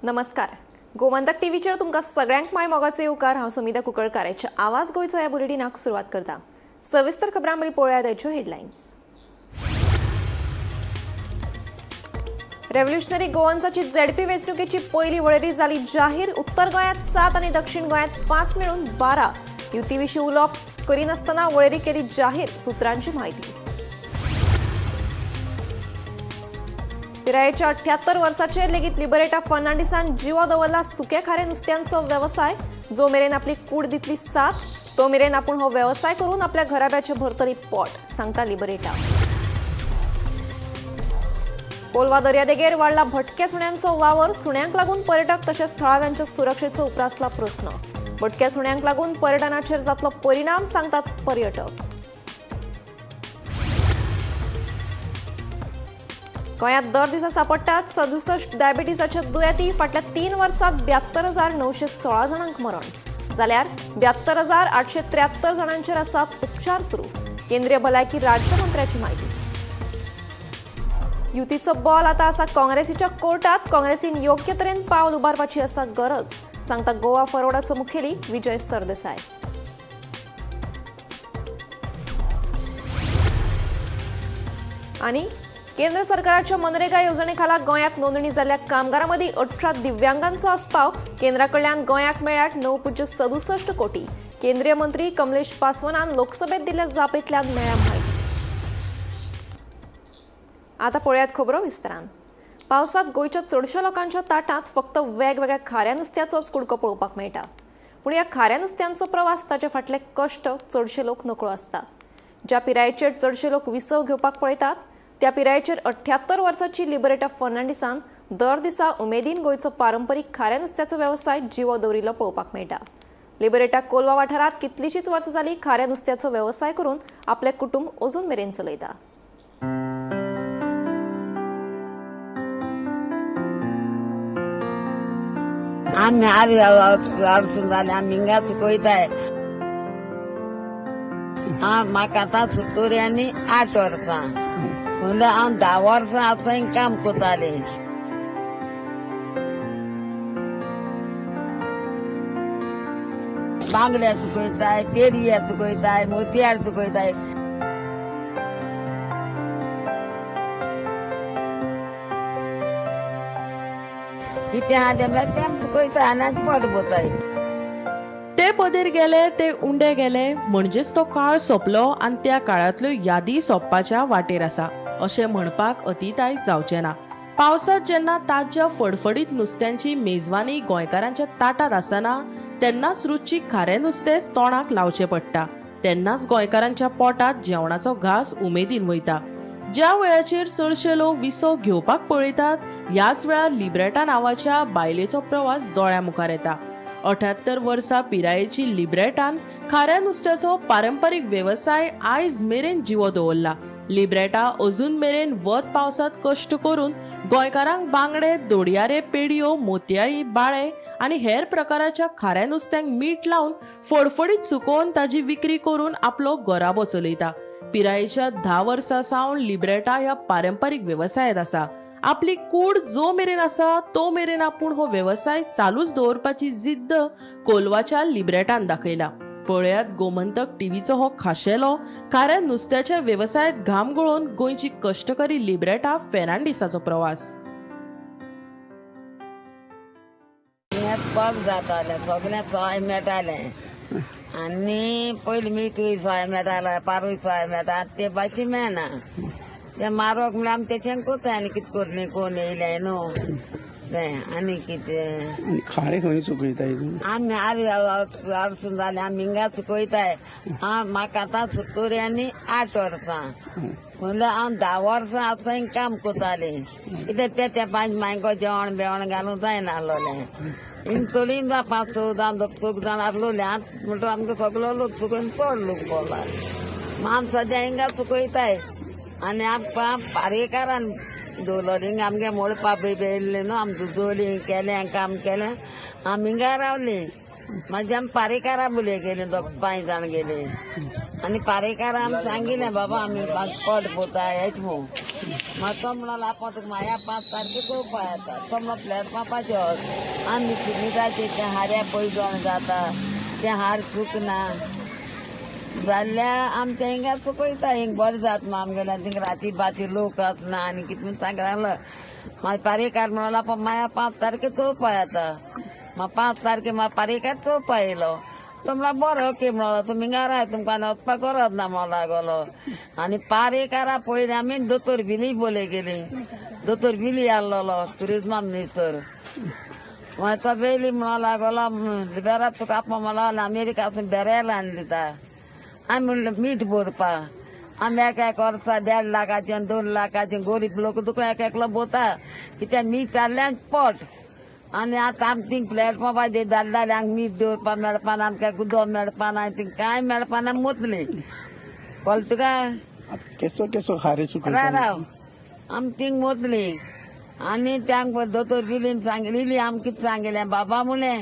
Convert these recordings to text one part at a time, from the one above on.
नमस्कार, गोमंतक टीव्हीचेर तुमकां सगळ्यांक माय मोगाचे येवकार. हांव समिता कुंकळकाराच्या आवाज गोंयचो ह्या बुलेटिनाक सुरवात करता. सविस्तर खबरां बरी पळोवया ताच्यो हेडलायन्स. रेव्होल्युशनरी गोवन्साची झेडपी वेंचणुकेची पयली वळेरी जाली जाहीर. उत्तर गोंयांत 7 आनी दक्षिण गोंयांत 5 मेळून 12. युती विशीं उलोवप करिनासतना वळेरी केली जाहीर, सुत्रांची म्हायती. पिरायेच्या 78 वर्साचेर लेगीत लिबरेटा फर्नांडिसान जिवो दवरला सुके खारे नुस्त्यांचो वेवसाय. जो मेरेन आपली कूड दितली साथ तो मेरेन आपूण हो वेवसाय करून आपल्या घराब्याचे भरतली पोट, सांगता लिबरेटा. कोलवा दर्यादेगेर वाडला भटक्या सुण्यांचो वावर. सुण्यांक लागून पर्यटक तशेंच थळाव्यांच्या सुरक्षेचो उप्रासला प्रस्न. भटक्या सुण्यांक लागून पर्यटनाचेर जातलो परिणाम, सांगतात पर्यटक. गोंयांत दर दिसा सापडटात 67 डायबिटीसाच्या दुयेंती. फाटल्या 3 वर्सात 72,916 जाणांक मरण जाल्यार 72,873 जाणांचेर आसात उपचार सुरू, केंद्रीय भलायकी राज्यमंत्र्याची म्हायती. युतीचो बॉल आता आसा काँग्रेसीच्या कोर्टात. काँग्रेसीन योग्य तरेन पावल उबारपाची आसा गरज, सांगता गोवा फॉरवर्डाचो मुखेली विजय सरदेसाय. आनी केंद्र सरकाराच्या मनरेगा येवजणे खाला गोंयांत नोंदणी जाल्ल्या कामगारां मदीं 18 दिव्यांगांचो आस्पाव. केंद्रा कडल्यान गोंयाक मेळ्ळ्यात 9.67 कोटी. केंद्रीय मंत्री कमलेश पासवानान लोकसभेत दिल्ल्या जापेंतल्यान मेळ्ळ्या म्हायती. आतां पळयात खबरो विस्तारान. पावसांत गोंयच्या चडश्या लोकांच्या ताटांत फक्त वेगवेगळ्या खाऱ्या नुस्त्याचोच कुडको पळोवपाक मेळटा. पूण ह्या खाऱ्या नुस्त्यांचो प्रवास, ताचे फाटले कश्ट चडशे लोक नकळो आसता. ज्या पिरायेचेर चडशे लोक विसव घेवपाक पळयतात त्या पिरायेचेर 78 वर्साची लिबरेटा फर्नांडिसान दर दिसा उमेदीन गोंयचो पारंपरीक खाऱ्या नुस्त्याचो वेवसाय जिवो दवरिल्लो पळोवपाक मेळटा. लिबरेटा कोलवा वाठारांत कितलीशीच वर्सां जाली खाऱ्या नुस्त्याचो वेवसाय करून आपलें कुटुंब अजून मेरेन चलयता. आमी आडसून जाले, आमी हिंगा चुकयताय. हांव म्हाका आतां 78 वर्सां, म्हणल्यार हांव 10 वर्सां आतां हिंग काम करतालें. बांगड्या चुकयताय, पेरया चुकयताय, मोतयार चुकयताय. कितें आहा तें म्हळ्यार तें आमी चुकयताय आनी आमचें पोट भरताय. ते पदेर गेले ते उंडे गेले, म्हणजेच तो काळ सोंपलो आनी त्या काळांतल्यो यादी सोंपपाच्या वाटेर आसा अशें म्हणपाक अतिताय जावचें ना. पावसांत जेन्ना ताज्या फडफडीत नुस्त्यांची मेजवानी गोंयकारांच्या ताटांत आसना तेन्नाच रुचीक खारें नुस्तेंच तोंडाक लावचें पडटा. तेन्नाच गोंयकारांच्या पोटांत जेवणाचो घास उमेदीन वयता. ज्या वेळाचेर चडशे लोक विसव घेवपाक पळयतात ह्याच वेळार लिबरेटा नांवाच्या बायलेचो प्रवास दोळ्या मुखार येता. 78 वर्सां पिरायेची लिबरेटान खाऱ्या नुस्त्याचो पारंपरीक वेवसाय आयज मेरेन जिवो दवरला. लिबरेटा अजून मेरेन वत पावसांत कश्ट करून गोंयकारांक बांगडे, दोडयारे, पेडयो, मोतयाळी, बाळे आनी हेर प्रकाराच्या खाऱ्या नुस्त्यांक मीठ लावन फडफडीत सुकोवन ताजी विक्री करून आपलो घराबो चलयता. पिरायेच्या 10 वर्सां सावन लिबरेटा ह्या पारंपरीक वेवसायांत आसा. आपली कूड जो मेरेन आसा तो मेरेन आपूण हो वेवसाय चालूच दवरपाची जिद्द कोलवाच्या लिबरेटान दाखयला. पळयात गोमंतक टीव्हीचो हो खाशेलो खाऱ्या नुस्त्याच्या वेवसायांत घाम गळोवन गोंयची कश्टकरी लिबरेटा फेर्नांडीसाचो प्रवास. पावस जातालें, सगळें सोय मेळटालें. आनी पयलीं मिठूय सोय मेळटालो, पारूय सोय मेळटा, आतां ते भाजी मेळना. ते मारोक म्हणल्यार आमी तेचें करता आनी कितें करलें, कोण येयलें न्हू तें आनी कितें. आनी खारें खंय चुकयताय तूं? आमी आडसून जाले, आमी हिंगा चुकयताय. हांव म्हाका आतां 78 वर्सां, म्हणल्यार हांव 10 वर्सां आतां हिंग काम करतालें. कितें ते त्या पांच मायको जेवण बेवण घालूंक जायना आसलोलें. हिंग चडीन जावं 5-6 जाण 4 जाण आसलोले. आतां म्हणटो आमकां सगलो लोक चुकोवन चड लोक बोला. आमी सद्या हिंगा चुकयताय आनी आमकां पारेकारान दवरलो. हिंगा आमगे मोडपा बी येयल्ले न्हू, आमकां जोली केलें काम केलें, आमी हिंगा रावली. मागीर आमी पारेकारा बुले गेली, 5 जाण गेली. आनी पारेकार आमी सांगिल्लें बाबा आमी पोट पोता हेच म्हूण. मागीर तो म्हणलो आपा तुका माया 5 तारखे चोवपा येता. तो म्हणलो प्लॅटफॉर्माचेर वच. आमी शिमिटाचे ते हाऱ्या पयसो जाता ते हार चुकना जाल्यार आमच्या हिंगा चुकयता. हिंग बरें जाता न्हू आमगेल्या थिंग राती बाती लोक आसना आनी कितें म्हूण सांगलो. मागीर पारेकार म्हणलो आपा माया 5 तारखे चोवपा येता. मागीर 5 तारखे मागीर पारेकार चोवपा येयलो. तो म्हणला बरो ओके म्हणलो तुमी हिंगा राय तुमकां आनी वचपाक गरज ना म्हणो लागलो. आनी पारेकारा पयलीं आमी दोतोर बिली बोले गेली. दोतोर बिली आसलेलो ट्युरिज्मा मिनिस्टर. मागीर तो बेली म्हणो लागलो बेरा तुका आपा म्हणलो अमेरिकासून बेरेल हाडून दिता. आमी म्हणलें मीठ भरपा आमी एक एक वर्सा 1.5 लाखाचें 2 लाखाचें गरीब लोक तुका एक एकलो भोता कित्याक मीठ हाडलें पोट. आनी आतां आमी थिंग प्लॅटफॉर्माचेर धाडल्यार मीठ दवरपा मेळपा ना, आमकां उदक मेळपा ना, थिंग कांय मेळपा ना. मोतली कळटा तुका. केसो केसो खारें सुकयता? राव आमी थिंग मोतली. आनी त्या दोतोर बिलीन सांगलेली आमकां कितें सांगिल्लें बाबा म्हणलें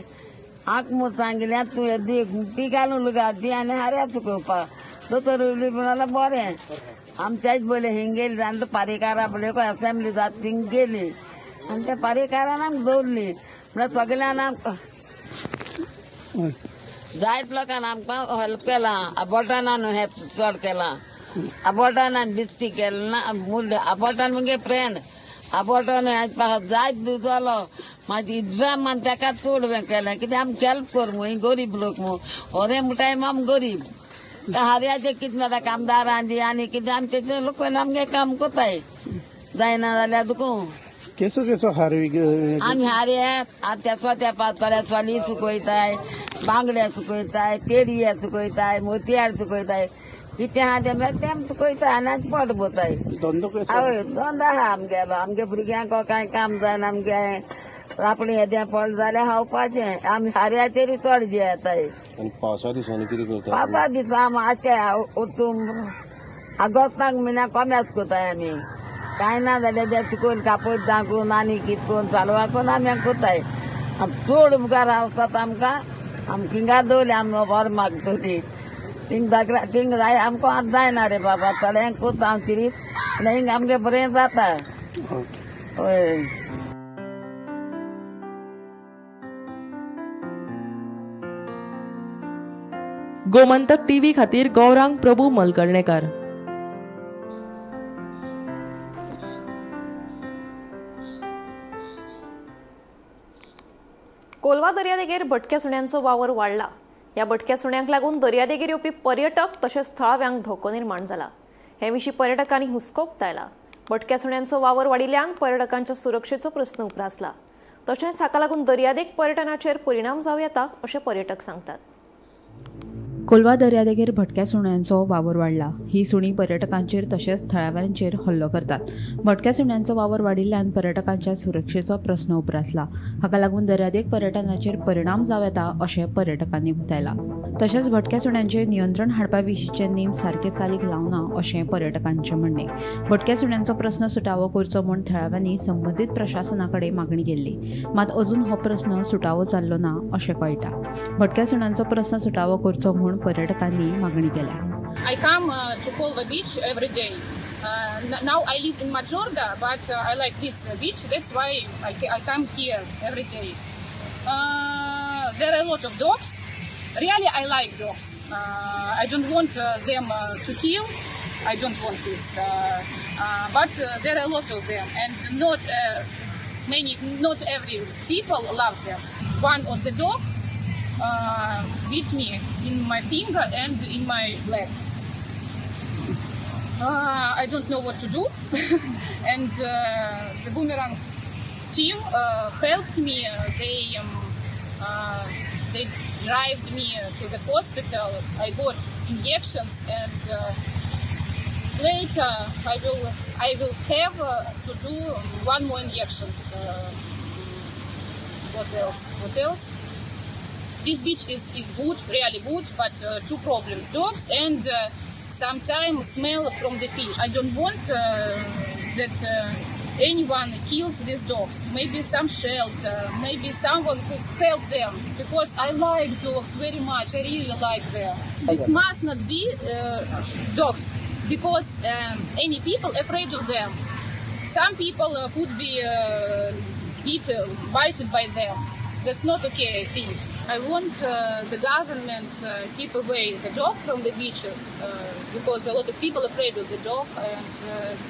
आक म्हूण सांगिल्लें तूं ती घालून लुगा दी आनी हाऱ्या चुकोवपा. दोतोर बिली म्हणलो बरें. आमच्याच बोले हिंग गेली आनी पारेकारा बोले असेंब्ली जात थिंग गेली आनी त्या पारेकारान आमकां दवरली. म्हळ्यार सगळ्यान आमकां जायत लोकांनी आमकां हेल्प केलां. आबोटान हें चड केलां. आबोटान बिस्ती केलें ना मुल्य आबोटान मुगे फ्रेंड आबोटान जायत जालो मागीर इतल्या ताका चड हें केलें कित्याक आमकां हेल्प कर म्हूण. ही गरीब लोक म्हूण होरे म्हणटाय आम गरीब. त्या हार्याचें कितें मेळटा कामदारां दी आनी कितें आमचे लोक आमगे काम कोताय जायना जाल्यार तुका. केसो केसो खारें आमी हारे आतां त्या पातोळ्या चोली चुकयताय, बांगड्या चुकयताय, पेरये चुकयताय, मोतयार चुकयताय, कितें आहा तें मेळटा तें आमी चुकयताय आनी आमी पोट भरताय. धंदो केसो? हय धंदो आहा आमगेलो. आमगे भुरग्यांक कांय काम जायना. आमगे आपणें येदें पडलें जाल्यार खावपाचें. आमी हाऱ्याचेरूय चड जियेताय. आनी पावसा दिसांनी कितें करता? पावसा दिसा आमी आशे वचून आगोस्ताक म्हयन्याक कोमेस कोताय आमी. कांय ना जाल्यार ते चुकोवन कापूस दाखोवन आनी कितें करून चालवा करून आमी कोताय. चड मुखार वचत आमकां आमी थिंगा दवरली आमी बरें मागतली थिंग दाखला थिंग जाय आमकां आतां जायना रे बाबा. थोड्यांक कोता हांव चिरीत हिंग आमगें बरें जाता. हय. गोमंतक टीव्ही खातीर गौरांग प्रभू मलकर्णेकर. कोलवा दर्यादेगेर भटक्या सुण्यांचो वावर वाडला. ह्या भटक्या सुण्यांक लागून दर्यादेगेर येवपी पर्यटक तशेंच थळाव्यांक धोको निर्माण जाला. हे विशीं पर्यटकांनी हुस्को उक्तायला. भटक्या सुण्यांचो वावर वाडिल्ल्यान पर्यटकांच्या सुरक्षेचो प्रस्न उप्रासला. तशेंच हाका लागून दर्यादेग पर्यटनाचेर परिणाम जावं येता अशें पर्यटक सांगतात. कोलवा दर्यादेगेर भटक्या सुण्यांचो वावर वाडला. ही सुणी पर्यटकांचेर तशेंच थळाव्यांचेर हल्लो करतात. भटक्या सुण्यांचो वावर वाडिल्ल्यान पर्यटकांच्या सुरक्षेचो प्रस्न उप्रासला. हाका लागून दर्यादेग पर्यटनाचेर परिणाम जावं येता अशें पर्यटकांनी उक्तायलां. तशेंच भटक्या सुण्यांचेर नियंत्रण हाडपा विशींचे नेम सारके चालीक लावना अशें पर्यटकांचें म्हणणें. भटक्या सुण्यांचो प्रस्न सुटावो करचो म्हूण थळाव्यांनी संबंदीत प्रशासना कडेन मागणी केल्ली, मात अजून हो प्रस्न सुटावो जाल्लो ना अशें कळटा. भटक्या सुण्यांचो प्रस्न सुटावो करचो म्हूण पर्यटकांनी मागणी केल्या. I come to Colva beach every day. Now I live in Majorda, but I like this beach. That's why I come here every day. There are a lot of dogs. Really, I like dogs. I don't want them to kill. I don't want this. But there are a lot of them, and not many, not every people love them. One of the dog bit me in my finger and in my leg. I don't know what to do, and the Boomerang team helped me. They drove me to the hospital. I got injections, and later I will have to do one more injections. What else? What else? This beach is good, really good, but two problems: dogs and sometimes smell from the fish. I don't want that anyone kills these dogs. Maybe some shelter, maybe someone who help them, because I like dogs very much. I really like them. This must not be dogs, because any people afraid of them. Some people could be bited by them. That's not okay, I think. I want the government keep away the dog from the beaches, because a lot of people afraid of the dog, and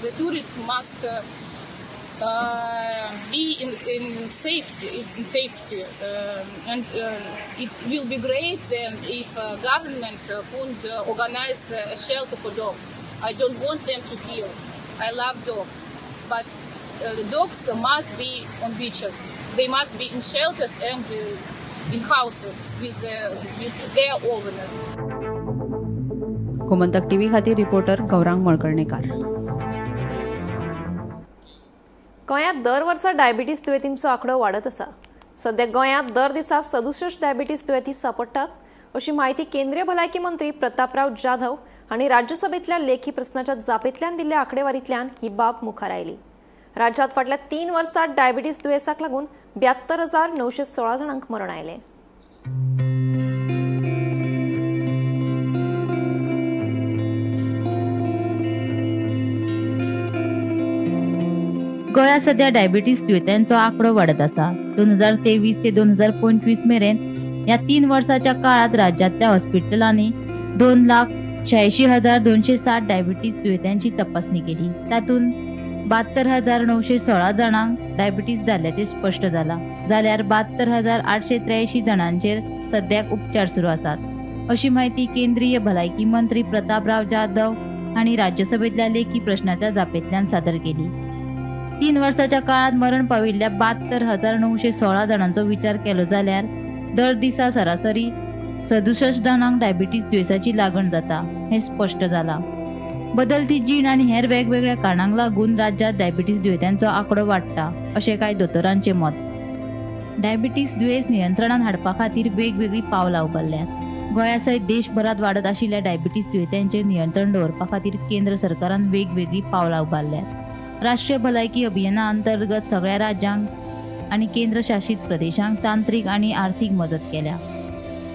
the tourists must be in safety. In safety, and it will be great then if government could organize a shelter for dogs. I don't want them to kill. I love dogs, but the dogs must be on beaches. They must be in shelters and in houses with their owners. Gomantak TV खातीर reporter Gaurang Malkarnekar. गोंयांत दर वर्सा diabetes दुयेंतींचो आंकडो वाडत आसा. सध्या गोंयांत दर दिसा 67 डायबिटीज दुयेंती सांपडटात अशी म्हायती केंद्रीय भलायकी मंत्री प्रतापराव जाधव हांणी राज्यसभेंतल्या लेखी प्रस्नाच्या जापेंतल्यान दिल्ल्या आंकडेवारींतल्यान ही बाब मुखार आयली. राज्यांत फाटल्या 3 वर्सांत डायबिटीज दुयेंसाक लागून 72,916 जाणांक मरण आयलें. गोंयांत सध्या डायबिटीज दुयेंत्यांचो आंकडो वाडत आसा. 2023 ते 2025 मेरेन ह्या 3 वर्साच्या काळात राज्यांतल्या हॉस्पिटलांनी 2,86,260 डायबिटीज दुयेंत्यांची तपासणी केली. तातूंत 72,916 जाणांक डायबिटीज जाल्ल्याचें स्पश्ट जाला, जाल्यार 72,883 जाणांचेर सद्याक उपचार सुरू आसात, अशी म्हायती केंद्रीय भलायकी मंत्री प्रतापराव जाधव हांणी राज्यसभेंतल्या लेखी प्रश्नाच्या जापेंतल्यान सादर केली. 3 वर्साच्या काळात मरण पाविल्ल्या 72,916 जाणांचो विचार केलो जाल्यार दर दिसा सरासरी 67 जाणांक डायबिटीज दुयेंसाची लागण जाता हें स्पश्ट जाला. बदलती जीण आनी हेर वेगवेगळ्या कारणांक लागून राज्यांत डायबिटीज दुयेंत्यांचो आंकडो वाडटा अशें कांय दोतोरांचें मत. डायबिटीज दुयेंस नियंत्रणांत हाडपा खातीर वेगवेगळीं पावलां उबारल्यांत. गोंया सयत देशभरांत वाडत आशिल्ल्या डायबिटीज दुयेंत्यांचेर नियंत्रण दवरपा खातीर केंद्र सरकारान वेगवेगळीं पावलां उबारल्यांत. राष्ट्रीय भलायकी अभियाना अंतर्गत सगळ्या राज्यांक आनी केंद्रशासीत प्रदेशांक तांत्रीक आनी आर्थीक मजत केल्या.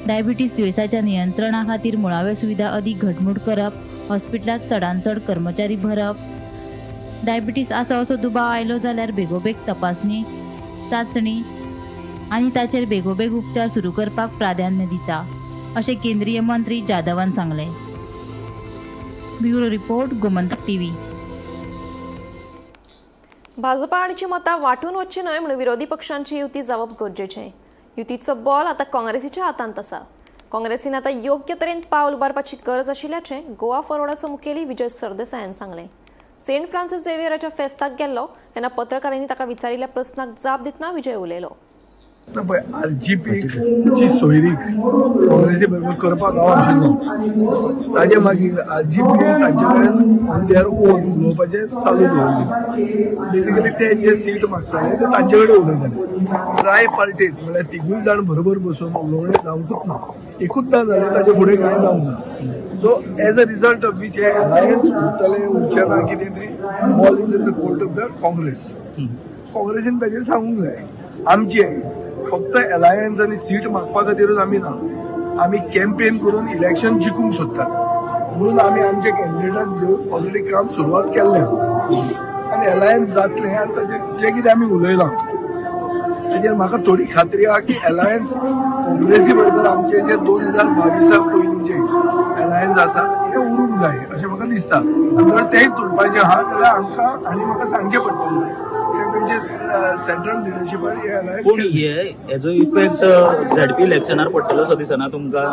डायबिटीज दुयेंसाच्या नियंत्रणा खातीर मुळाव्यो सुविधा अदीक घटमूट करप, हॉस्पिटलांत चडांत चड कर्मचारी भरप, डायबिटीज आसा असो दुबाव आयलो जाल्यार बेगोबेग तपासणी, चांचणी आनी ताचेर बेगोबेग उपचार सुरू करपाक प्राधान्य दिता अशें केंद्रीय मंत्री जाधवान सांगलें. Bureau report, Gomantak TV. Bhajpa आडची मतां वांटून वचची न्हय म्हणून विरोधी पक्षांची युती जावप गरजेचें. युतीचो बॉल आतां काँग्रेसीच्या हातांत आसा. काँग्रेसीन आतां योग्य तरेन पावल उबारपाची गरज आशिल्ल्याचें गोवा फॉरवर्डाचो मुखेली विजय सरदेसायान सांगलें. सेंट फ्रांसीस झेवियराच्या फेस्ताक गेल्लो तेन्ना पत्रकारांनी ताका विचारिल्ल्या प्रस्नाक जाप दितना विजय उलयलो. पळय, आरजीपीची सोयरीक काँग्रेसी बरोबर करपाक हांव आशिल्लो, ताजे मागीर आरजीपी तांचे कडेन ऑन their own उलोवपाचें चालू दवरलें. बेसिकली ते जे सीट मागताले ते तांचे कडेन उलयताले. ट्राय पार्टीत म्हळ्यार तिगूय जाण बरोबर बसून उलोवणें जावंकूच ना, एकूच ना जालें, ताजे फुडें कांय जावंक ना. So as a result of which hey alliance उरतलें उरचें ना कितें तें ball is in the court of the Congress. काँग्रेसीन ताजेर सांगूंक जाय. आमचें फक्त अलायन्स आनी सीट मागपा खातीरूच आमी ना, आमी कॅम्पेन करून इलेक्शन जिखूंक सोदतात म्हणून आमी आमच्या कॅन्डिडेटाक घेवन ऑलरेडी काम सुरवात केल्लें आहा आनी अलायन्स जातलें. आनी ताजेर जें कितें आमी उलयलां ताजेर म्हाका थोडी खात्री आहा की अलायन्स काँग्रेसी बरोबर आमचे जे 2022 पयलींचे अलायन्स आसा हें उरूंक जाय अशें म्हाका दिसता. आनी जर तेंय तुटपाचें आहा जाल्यार आमकां आनी म्हाका सांगचें पडटलें कित्याक तेंचे सेंट्रल लिडरशिपान हे अलायन्स पूण हे हेजो इफेक्ट झेडपी इलेक्शनार पडटलो असो दिसना तुमकां?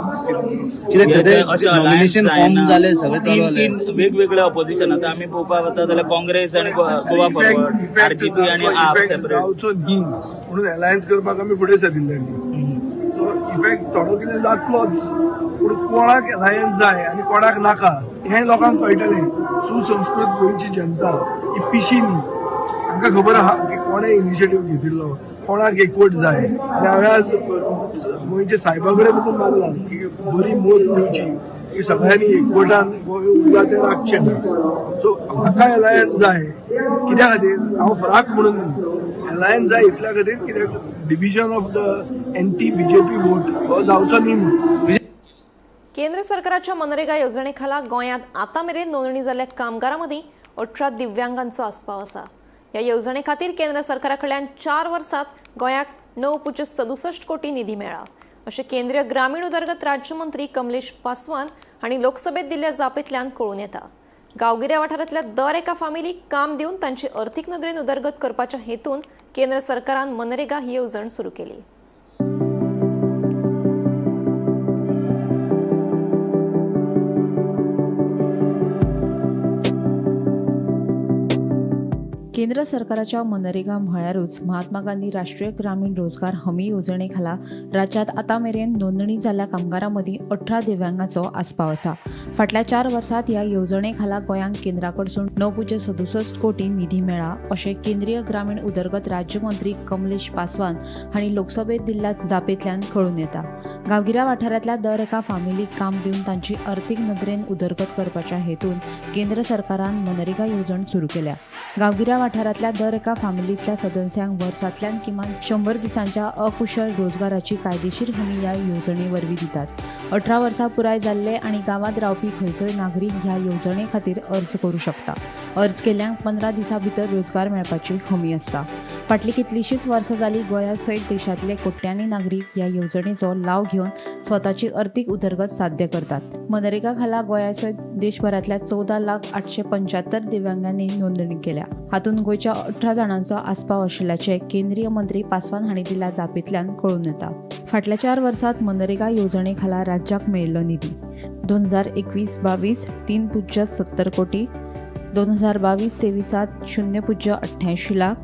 कित्याक सध्या नॉमिनेशन फॉर्म जाले, सगळें चालू जालें. तीन वेगवेगळे ऑपोजिशन आतां आमी पळोवपाक वता जाल्यार काँग्रेस आनी गोवा फॉरवर्ड, आरजीपी आनी आप सेपरेट जावचो न्ही म्हणून अलायन्स करपाक आमी फुडें सरिल्ले न्ही. सो इफेक्ट थोडो कितें जातलोच, पूण कोणाक अलायन्स जाय आनी कोणाक नाका हें लोकांक कळटलें. सुसंस्कृत गोंयची जनता ही पिशी न्ही, आमकां खबर आहा की कोणें इनिशिएटीव घेतिल्लो, कोणाक एकवट जाय. आनी हांवें आज गोंयच्या सायबा कडेन पसून मागलां की बरी मत दिवची की सगळ्यांनी एकवटान गोंय उरला तें राखचें. सो म्हाका अलायन्स जाय कित्या खातीर हांव फ्राक म्हणून न्ही, अलायन्स जाय इतल्या खातीर कित्याक division of the anti BJP vote हो जावचो न्ही म्हणून. केंद्र सरकाराच्या मनरेगा येवजणेखाला गोंयांत आतां मेरेन नोंदणी जाल्ल्या कामगारां मदीं 18 दिव्यांगांचो आस्पाव आसा. ह्या येवजणे खातीर केंद्र सरकारा कडल्यान 4 वर्सांत गोंयाक 9.67 कोटी निधी मेळ्ळा अशें केंद्रीय ग्रामीण उदरगत राज्यमंत्री कमलेश पासवान हांणी लोकसभेत दिल्ल्या जापेंतल्यान कळून येता. गांवगिऱ्या वाठारांतल्या दर एका फामिलीक काम दिवन तांची अर्थीक नदरेन उदरगत करपाच्या हेतून केंद्र सरकारान मनरेगा ही येवजण सुरू केली. केंद्र सरकाराच्या मनरेगा म्हळ्यारूच महात्मा गांधी राष्ट्रीय ग्रामीण रोजगार हमी येवजणे खाला राज्यांत आतां मेरेन नोंदणी जाल्ल्या कामगारां मदीं 18 दिव्यांगांचो आस्पाव आसा. फाटल्या 4 वर्सांत ह्या येवजणे खाला गोंयांक केंद्रा कडसून 9.67 कोटी निधी मेळ्ळा अशें केंद्रीय ग्रामीण उदरगत राज्यमंत्री कमलेश पासवान हांणी लोकसभेत दिल्ल्या जापेंतल्यान कळून येता. गांवगिऱ्या वाठारांतल्या दर एका फामिलीक काम दिवन तांची अर्थीक नदरेन उदरगत करपाच्या हेतून केंद्र सरकारान मनरेगा येवजण सुरू केल्या. गांवगिऱ्या वाठारांतल्या दर एका फामिलींतल्या सदस्यांक वर्सांतल्यान किमान 100 दिसांच्या अकुशळ रोजगाराची कायदेशीर हमी ह्या येवजणे वरवीं दितात. 18 वर्सां पुराय जाल्ले आनी गांवांत रावपी खंयचोय नागरीक ह्या येवजणे खातीर अर्ज करूं शकता. अर्ज केल्ल्यांक 15 दिसां भितर रोजगार मेळपाची हमी आसता. फाटलीं कितलींशींच वर्सां जालीं गोंया सयत देशांतले कोट्यांनी नागरीक ह्या येवजणेचो लाव घेवन स्वताची अर्थीक उदरगत साध्य करतात. मनरेगा खाला गोंया सयत देशभरांतल्या 14,00,875 दिव्यांगांनी नोंदणी केल्या. हातूंत गोंयच्या 18 जाणांचो आस्पाव आशिल्ल्याचें केंद्रीय मंत्री पासवान हांणी दिल्ल्या जापेंतल्यान कळून येता. फाटल्या 4 वर्सांत मनरेगा येवजणे खाला राज्याक मेळिल्लो निधी 2021-22 3.70 कोटी, 2022-23 0.88 लाख,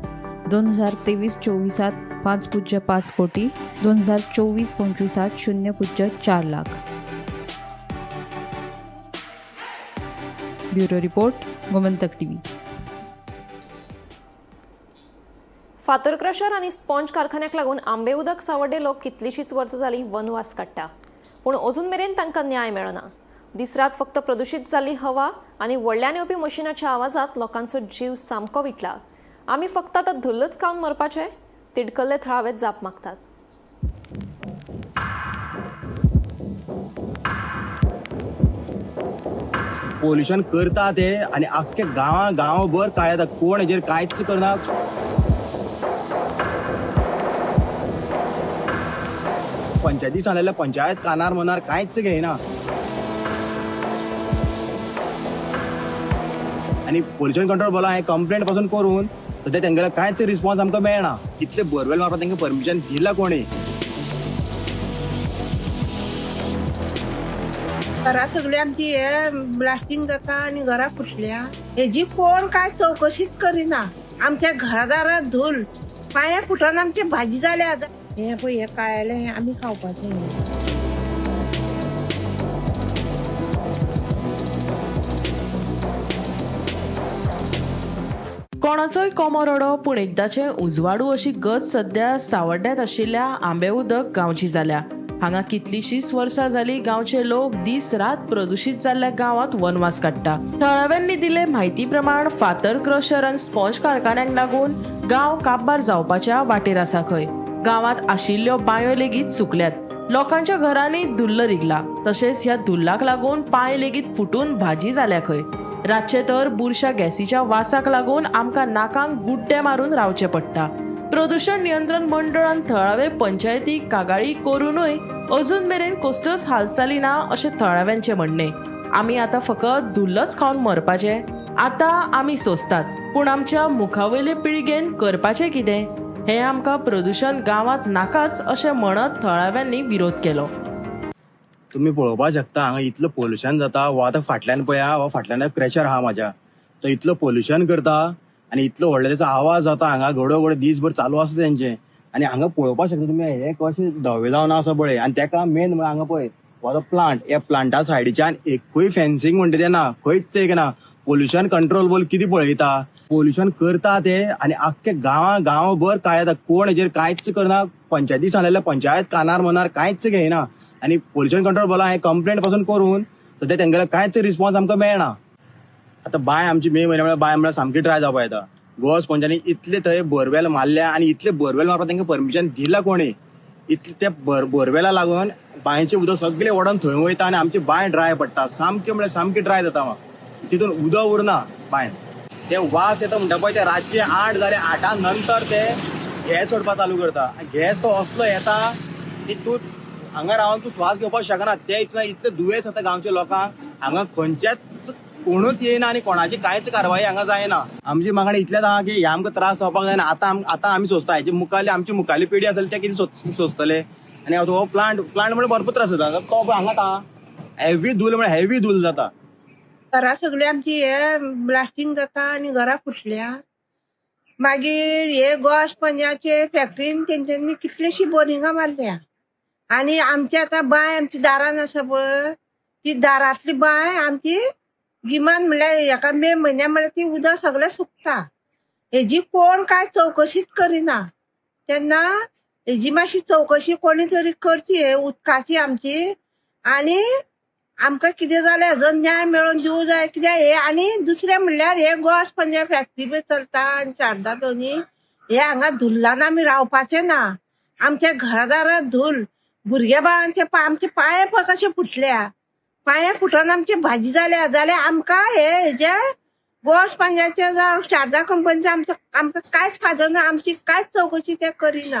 2023-24 5.5 कोटी, 2024-25 0.4 lakh. Bureau report, Gomantak TV. फातर क्रशर आनी स्पॉन्ज कारखान्याक लागून आंबे उदक सावड्डे लोक कितलींशींच वर्सां जालीं वनवास काडटा, पूण अजून मेरेन तांकां न्याय मेळना. दीसरात फक्त प्रदुशीत जाल्ली हवा आनी व्हडल्यान येवपी मशिनाच्या आवाजात लोकांचो जीव सामको विटला. आमी फक्त आतां धुल्लच खावन मरपाचें? तिडकल्ले थळावे जाप मागतात. पोल्युशन करता ते आनी आख्खे गांवा गांवभर काळ येता, कोण हेजेर कांयच करना. पंचायती सांगलेल्या पंचायत कानार मनार कांयच घेयना आनी पोल्युशन कंट्रोल बोला हांवें कंप्लेंट पासून करून सद्या तेंगेलो कांयच रिस्पॉन्स आमकां मेळना. इतले बोरवेल मारपाक तेंकां परमिशन दिलां कोणी? घरा सगळी आमची हे ब्लास्टींग जाता आनी घरा फुटल्या. हेजी कोण काय चवकशीच करिना. आमच्या घरादारात धूल पांया फुटून आमची भाजी जाल्या. हे पळय हे काळेलें हें आमी खावपाचें. कोणाचोय कोमो रडो पूण एकदाचें उजवाडू अशी गत सद्या सावड्ड्यांत आशिल्ल्या आंबे उदक गांवची जाल्या. हांगा कितलींशींच वर्सां जालीं गांवचे लोक दीस रात प्रदुशीत जाल्ल्या गांवांत वनवास काडटा. थळाव्यांनी दिल्ले म्हायती प्रमाण फातर क्रशर आनी स्पॉन्ज कारखान्यांक लागून गांव काबार जावपाच्या वाटेर आसा खंय. गांवांत आशिल्ल्यो बांयो लेगीत सुकल्यात. लोकांच्या घरांनी धुल्ल रिगला. तशेंच ह्या धुल्लाक लागून पांय लेगीत फुटून भाजी जाल्या खंय. रातचे तर बुरशा गॅसीच्या वासाक लागून आमकां नाकांक गुड्डे मारून रावचें पडटा. प्रदूषण नियंत्रण मंडळान थळावे पंचायतीक कागाळी करूनय अजून मेरेन कसल्योच हालचाली ना अशें थळाव्यांचें म्हणणें. आमी आतां फकत धुल्लच खावन मरपाचें? आतां आमी सोंसतात, पूण आमच्या मुखावयले पिळगेन करपाचें कितें? हें आमकां प्रदूषण गांवांत नाकाच अशें म्हणत थळाव्यांनी विरोध केलो. तुमी पळोवपाक शकता हांगा इतलो पोल्युशन जाता. हो आतां फाटल्यान पळया, हो फाटल्यान क्रॅशर आहा म्हाज्या, तो इतलो पोल्युशन करता आनी इतलो व्हडलो तेचो आवाज जाता हांगा घडोघड दीसभर चालू आसता तेंचें. आनी हांगा पळोवपाक शकता तुमी हे कशें धवे जावन आसा पळय. आनी तेका मेन म्हळ्यार हांगा पळय हो आतां प्लांट, ह्या प्लांटा सायडीच्यान एकूय फेन्सिंग म्हणटा तें ना, खंयच एक ना. पोल्युशन कंट्रोल बोल कितें पळयता, पोल्युशन करता ते आनी आख्खे गांवा गांवभर काळ येता, कोण हेजेर कांयच करना. पंचायती सांगलेल्या पंचायत कानार मनार कांयच घेयना आनी पोल्युशन कंट्रोल बोला हांवें कंप्लेंट पासून करून सद्या तेंगेलो कांयच रिस्पॉन्स आमकां मेळना. आतां बांय आमची मे म्हयन्या म्हळ्यार बांय म्हळ्यार सामकी ड्राय जावपा येता. गोवा स्पंजांनी इतले थंय बोरवेल मारल्या आनी इतले बोरवेल मारपाक तांकां परमिशन दिलां कोणी? इतले त्या बोरवेला लागून बांयचें उदक सगळें ओडोन थंय वयता आनी आमची बांय ड्राय पडटा. सामकी म्हळ्यार सामकी ड्राय जाता. तितून उदक उरना बांयन. ते वास येता म्हणटा पळय, ते रातचे 8 जाले, 8 नंतर ते गॅस सोडपा चालू करता. गॅस तो असलो येता की तूं हांगा रावन तूं श्वास घेवपाक शकना. ते इतले दुयेंस जाता गांवच्या लोकांक. हांगा खंयच्याच कोणूच येयना आनी कोणाची कांयच कारवाई हांगा जायना. आमची मागणी इतलेच आहा की हे आमकां त्रास जावपाक जायना. आतां आमी सोंसता, हेजे मुखारली आमची मुखारली पिढी आसतली ते कितें सोंसतले. आनी हो प्लांट म्हणल्यार भरपूर त्रास जाता. तो पळय हांगाच आहा, हेवी धूल म्हळ्यार हेवी धूल जाता. घरा सगळी आमची हे ब्लास्टींग जाता आनी घरां फुटल्या. मागीर हे गोवा स्पंजाचे फॅक्टरीन तेंच्यांनी कितलीशी बोरिंगां मारल्या. आनी आमची आतां बांय आमची दारान आसा पळय, ती दारांतली बांय आमची गिमान म्हणल्यार हेका मे म्हयन्या म्हळ्यार ती उदक सगळें सुकता. हेजी कोण कांय चवकशीच करिना. तेन्ना हेजी मातशी चवकशी कोणी तरी करची हे उदकाची आमची. आनी आमकां कितें जालें हेजो न्याय मेळोवन दिवं जाय. कित्याक हे आनी दुसरें म्हणल्यार हे गोवा स्पंजा फॅक्टरी बी चलता आनी शारदा दोनी हे हांगा धुल्लान आमी रावपाचें ना. आमच्या घरादारात धूल, भुरग्या बाळांचे आमचे पांये पळय कशे फुटल्या, पांये फुटून आमची भाजी जाल्या. जाल्यार आमकां हे हेजे गोवा स्पंजाचे जावं शारदा कंपनीचे आमचो आमकां कांयच फायदो ना. आमची कांयच चवकशी ते करिना.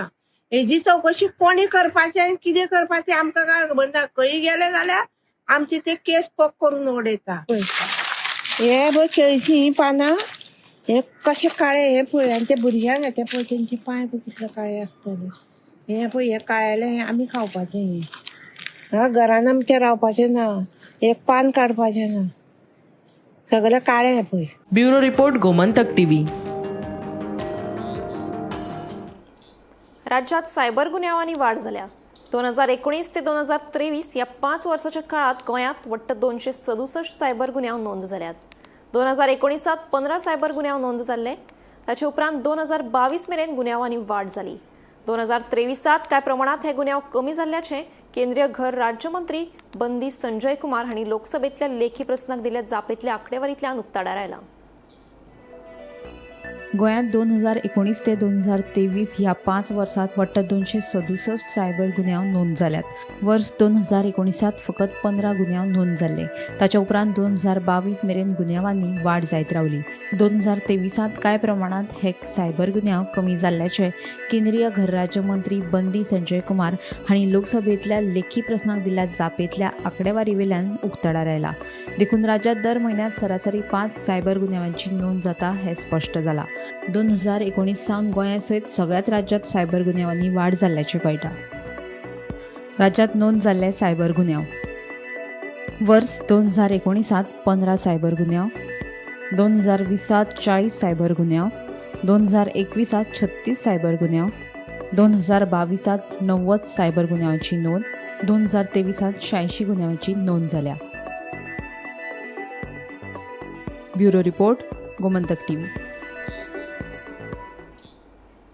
हेजी चवकशी कोणी करपाची आनी कितें करपाचें आमकां कांय खबर ना. खंय गेले जाल्यार आमची ते केस पोक करून उडयता. हे पळय केळीची ही पानां हे कशे काळे हे पळय, आनी ते भुरग्यांक ते पळय तेंचे पांय पळय कितले काळे आसतले. हे पळय हे काळेले हे आमी खावपाचें. हे घरान आमच्या रावपाचें ना, एक पान काडपाचें ना, सगळे काळे हे पळय. Bureau report, Gomantak TV. राज्यात सायबर गुन्यांवांनी वाढ जाल्या. 2019 ते 2023 या 5 वर्साच्या काळात गोंयांत वट्ट 267 सायबर गुन्यांव नोंद जाल्यात. 2019 15 सायबर गुन्यांव नोंद जाल्ले. ताचे उपरांत 2022 मेरेन गुन्यांवांनी वाड जाली. 2023 कांय प्रमाणांत हे गुन्यांव कमी जाल्ल्याचें केंद्रीय घर राज्यमंत्री बंदी संजय कुमार हांणी लोकसभेंतल्या लेखी प्रस्नाक दिल्ल्या जापेंतल्या आंकडेवारींतल्यान उक्ताडार आयलां. गोंयांत 2019 ते 2023 ह्या 5 वर्सांत वट्ट 267 सायबर गुन्यांव नोंद जाल्यात. वर्स 2019 फकत 15 गुन्यांव नोंद जाल्ले. ताच्या उपरांत 2022 मेरेन गुन्यांवांनी वाड जायत रावली. 2023 कांय प्रमाणांत हे सायबर गुन्यांव कमी जाल्ल्याचें केंद्रीय घर राज्यमंत्री बंदी संजय कुमार हांणी लोकसभेंतल्या लेखी प्रस्नाक दिल्ल्या जापेंतल्या आंकडेवारीवेल्यान उक्ताडार आयला. देखून राज्यांत दर म्हयन्यांत सरासरी 5 सायबर गुन्यांवांची नोंद जाता हें स्पश्ट जालां. 2019 सावन गोंया सयत सगळ्याच राज्यांत सायबर गुन्यांवांनी वाड जाल्ल्याचें कळटा. राज्यांत नोंद जाल्ले सायबर गुन्यांव वर्स 2019 15 सायबर गुन्यांव, 2020 40 सायबर गुन्यांव, 2021 36 सायबर गुन्यांव, 2022 90 सायबर गुन्यांवांची नोंद, 2023 86 गुन्यांवांची नोंद जाल्या. Bureau report, Gomantak TV.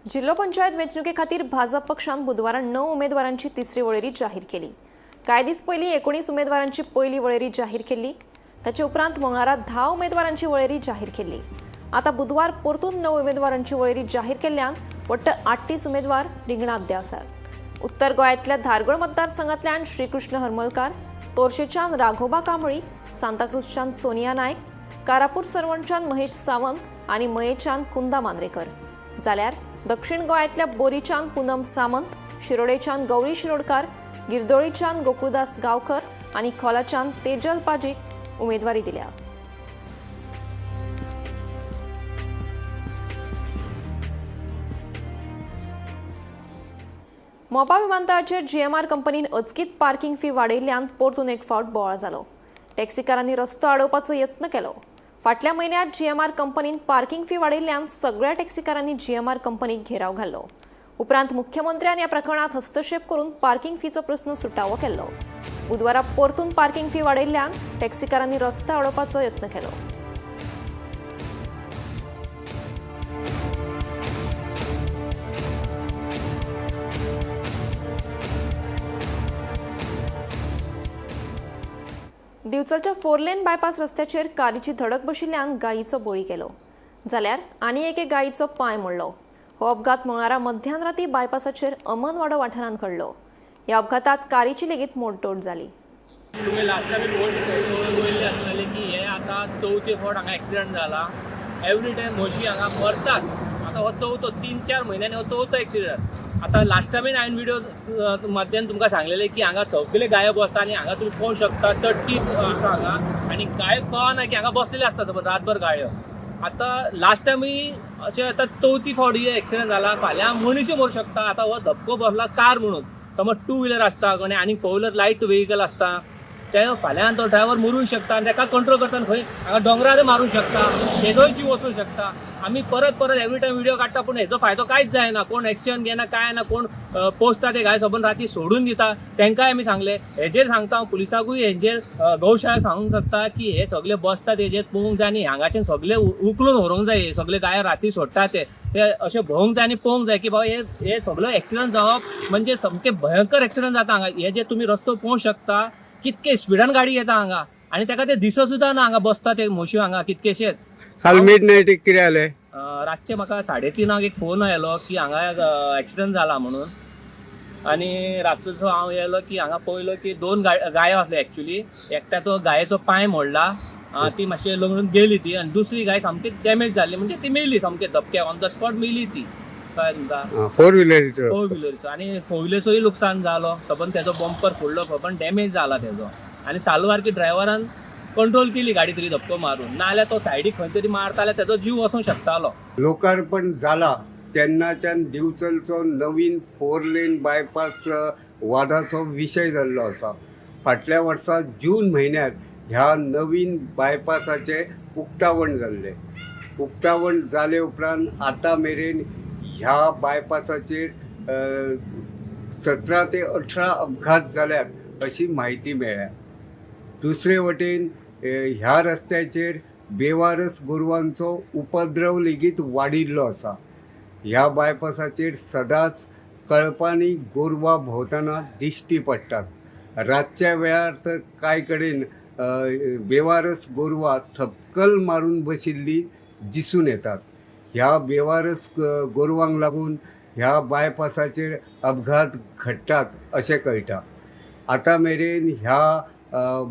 जिल्हो पंचायत वेंचणुके खातीर भाजप पक्षान बुधवारा 9 उमेदवारांची तिसरी वळेरी जाहीर केली. कांय दीस पयलीं 19 उमेदवारांची पयली वळेरी जाहीर केल्ली. ताचे उपरांत मंगळारा 10 उमेदवारांची वळेरी जाहीर केल्ली. आतां बुधवार परतून 9 उमेदवारांची वळेरी जाहीर केल्ल्यान वट्ट 38 उमेदवार रिंगणांत आसात. उत्तर गोंयांतल्या धारगळ मतदारसंघांतल्यान श्रीकृष्ण हरमलकार, तोरशेच्यान राघोबा कांबळी, सांताक्रूजच्यान सोनिया नायक, कारापूर सरवणच्यान महेश सावंत आनी मयेच्यान कुंदा मांद्रेकर, जाल्यार दक्षिण गोंयांतल्या बोरीच्यान पूनम सामंत, शिरोडेच्यान गौरी शिरोडकार, गिरदोळीच्यान गोकुळदास गांवकर आनी खोलाच्यान तेजल पाजीक उमेदवारी दिल्या. मोपा विमानतळाचेर जीएमआर कंपनीन अचकीत पार्किंग फी वाडयल्ल्यान परतून एक फावट बोवाळ जालो. टॅक्सीकारांनी रस्तो आडोवपाचो यत्न केलो. फाटल्या म्हयन्यांत जीएमआर कंपनीन पार्किंग फी वाडयल्ल्यान सगळ्या टॅक्सीकारांनी जीएमआर कंपनीक घेराव घाल्लो. उपरांत मुख्यमंत्र्यान ह्या प्रकरणात हस्तक्षेप करून पार्किंग फीचो प्रस्न सुटावो केल्लो. बुधवारा परतून पार्किंग फी वाडयल्ल्यान टॅक्सीकारांनी रस्तो आडोवपाचो यत्न केलो. दिवचलच्या फोर लेन बायपास रस्त्याचेर कारीची धडक बशिल्ल्यान गायीचो बळी गेलो, जाल्यार आनी एके गायीचो पांय मोडलो. हो अपघात मंगळारा मध्यान राती बायपासाचेर अमनवाडो वाठारांत घडलो. ह्या अपघातात कारीची लेगीत मोडतोड जाली. तुमी लास्ट टायम वयले आसतले की हे आतां चवथे फावट हांगा एक्सिडंट जाला. एवरी टायम म्हशी हांगा मरतात. आतां हो चवथो, 3-4 म्हयन्यांनी हो चवथो एक्सिडंट. आतां लास्ट टायमीन हांवें व्हिडिओ माध्यम तुमकां सांगलेलें की हांगा सगळे गायो बसता आनी हांगा तुमी पळोवंक शकता चडटी आसा हांगा आनी गायो कळना की हांगा बसलेले आसता समज रातभर गायो. आतां लास्ट टायमूय अशें आतां चवथी फावटी एक्सिडंट जाला. फाल्यां मनीसूय मरूं शकता. आतां हो धपको बसला कार म्हणून, समज टू व्हिलर आसता कोणी आनी फोर व्हिलर लायट व्हेकल आसता, ते फाल्यां तो ड्रायव्हर मरूंक शकता आनी ताका कंट्रोल करतना खंय हांगा दोंगरार मारूंक शकता, तेजोय जीव वचूंक शकता. आमी परत परत एवरी टायम व्हिडिओ काडटा पूण हेजो फायदो कांयच जायना. कोण एक्शन घेना कांय ना, कोण पोसता ते गाय सबंद राती सोडून दिता. तांकांय आमी सांगलें. हेजेर सांगता हांव पुलिसाकूय, हेजेर गौशाळा सांगूंक शकता की हे सगळे बसता तेजेर पळोवंक जाय आनी हांगाच्यान सगळे उखलून व्हरूंक जाय. हे सगळे गाय राती सोडटा ते अशें भोवंक जाय आनी पळोवंक जाय की बाबा हे सगळे एक्सिडंट जावप म्हणजे सामकें भयंकर एक्सिडंट जाता हांगा. हे जे तुमी रस्तो पळोवंक शकता कितके स्पिडान गाडी येता हांगा आनी ताका ते दिसत सुद्दां ना. हांगा बसता ते म्हशी हांगा कितकेशेच. काल मिड नायटीक कितें जालें? रातचे म्हाका 3:30 एक फोन आयलो की हांगा एक्सिडंट जाला म्हणून. आनी रातचो हांव येयलो की हांगा पळयलो की 2 गायो आसल्यो. एक्चुली एकट्याचो गायेचो पांय मोडला, ती मातशी लंगडून गेली ती, आनी दुसरी गाय सामकी डॅमेज जाल्ली, म्हणजे ती मेली सामकी धपक्याक ऑन the spot मेली ती. कळ्ळें तुमकां? फोर व्हिलरीचो, फोर व्हिलरीचो. आनी फोर व्हिलरचोय लुकसान जालो, सबंद तेजो बंपर फुडलो सबंद डॅमेज जाला तेजो. आनी सालवार की ड्रायव्हरान कंट्रोल केली गाडी तरी धपको मारून, नाजाल्यार तो सायडीक खंय तरी मारता जाल्यार तेजो जीव वचूंक शकतालो. लोकार्पण जाला तेन्नाच्यान दिवचलचो नवीन 4 लेन बायपास वादाचो विशय जाल्लो आसा. फाटल्या वर्सा जून म्हयन्यात ह्या नवीन बायपासाचें उक्तावण जाल्लें. उक्तावण जाले उपरांत आतां मेरेन ह्या बायपासाचेर 17 ते 18 अपघात जाल्यात अशी म्हायती मेळ्ळ्या. दुसरे वटेन ह्या रस्त्याचेर बेवारस गोरवांचो उपद्रव लेगीत वाडिल्लो आसा. ह्या बायपासाचेर सदांच कळपांनी गोरवां भोंवतना दिश्टी पडटात. रातच्या वेळार तर कांय कडेन बेवारस गोरवां थपकल मारून बशिल्ली दिसून येतात. ह्या बेवारस गोरवांक लागून ह्या बायपासाचेर अपघात घडटात अशें कळटा. आतां मेरेन ह्या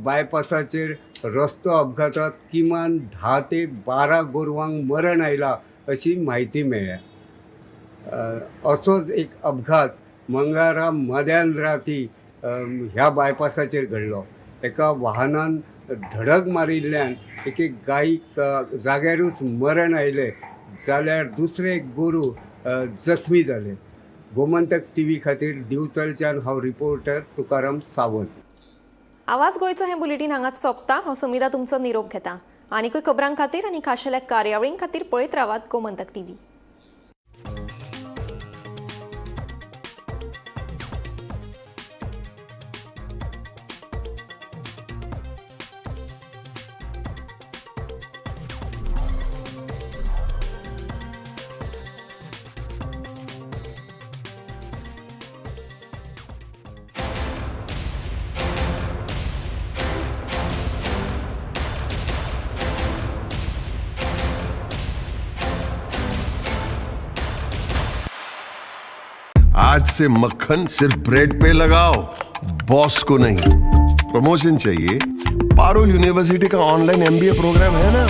बायपासाचेर रस्तो अपघातात किमान 10 ते 12 गोरवांक मरण आयलां अशी म्हायती मेळ्ळ्या. असोच एक अपघात मंगळारा मध्यान राती ह्या बायपासाचेर घडलो. एका वाहनान धडक मारिल्ल्यान एके गायीक जाग्यारूच मरण आयलें जाल्यार दुसरें एक गोरू जखमी जालें. गोमंतक टीव्ही खातीर दिवचलच्यान हांव रिपोर्टर तुकाराम सावंत. आवाज गोंयचो हें बुलेटीन हांगाच सोंपता. हांव समिता तुमचो निरोप घेता. आनीकूय खबरां खातीर आनी खाशेल्या कार्यावळीं खातीर पळयत रावात गोमंतक टीव्ही. आज से मक्खन सिर्फ ब्रेड पे लगाओ, बॉस को नहीं. प्रमोशन चाहिए? पारुल यूनिवर्सिटी का ऑनलाइन एमबीए प्रोग्राम है ना.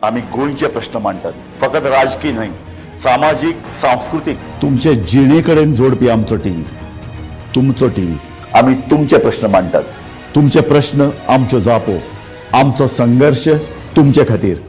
आमी गोंयचे प्रश्न मांडटात, फकत राजकी न्हय, सामाजीक, सांस्कृतीक, तुमचे जिणे कडेन जोडपी आमचो टीव्ही, तुमचो टीव्ही. आमी तुमचे प्रश्न मांडटात, तुमचे प्रश्न आमच्यो जापो, आमचो संघर्श तुमचे खातीर.